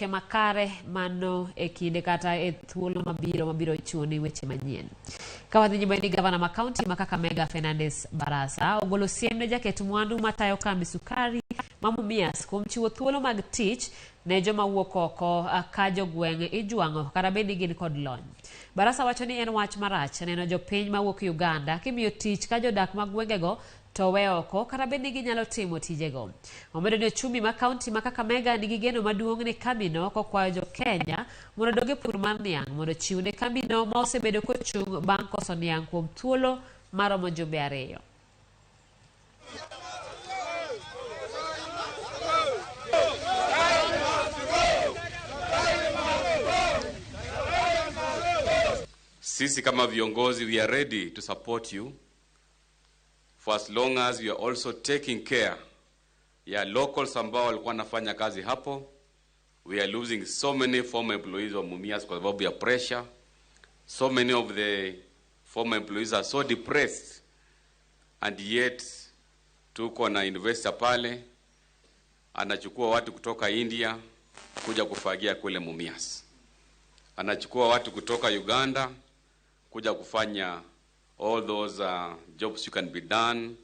Makare mano e kinde kata e thuolo mabiro mabiro chiwoni weche manyien. Ka wadhi nyime ni gavana ma kaunti ma Kakamega Fernandes Barasa ogolo siem ne jaket mwandu matayo kambi sukari ma Mumias kuom chiwo thuolo mag tich ne joma wuok oko ka jogweng' ijwang'o kata bed ni gin kod lony. Barasa wacho ni en wach marach neno jopiny mawuok Uganda kimiyo tich ka jodak mag gwengego to we oko kata bed ni ginyalo timo tijego. Omedo ni ochumi ma kaunti ma Kakamega nigi geno maduong' ne kambino kokwayo jo Kenya mondo odog e pur mar niang' mondo ochiw ne kambino ma osebedo kochung' bang' koso niang' kuom thuolo maromo jumbe 2. Sisi kama viongozi, we are ready to support you for as long as we are also taking care ya locals ambao walikuwa wanafanya kazi hapo. We are losing so many former employees wa Mumias kwa sababu ya pressure. So many of the former employees are so depressed, and yet tuko na investor pale anachukua watu kutoka India kuja kufagia kule Mumias, anachukua watu kutoka Uganda kuja kufanya all those jobs you can be done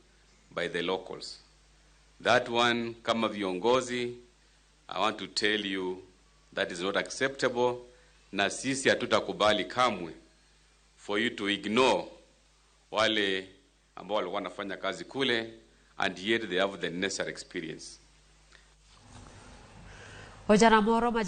by the locals. That one, kama viongozi, I want to tell you that is not acceptable, na sisi hatutakubali kamwe for you to ignore wale ambao walikuwa wanafanya kazi kule and yet they have the necessary experience. Ojara moro ma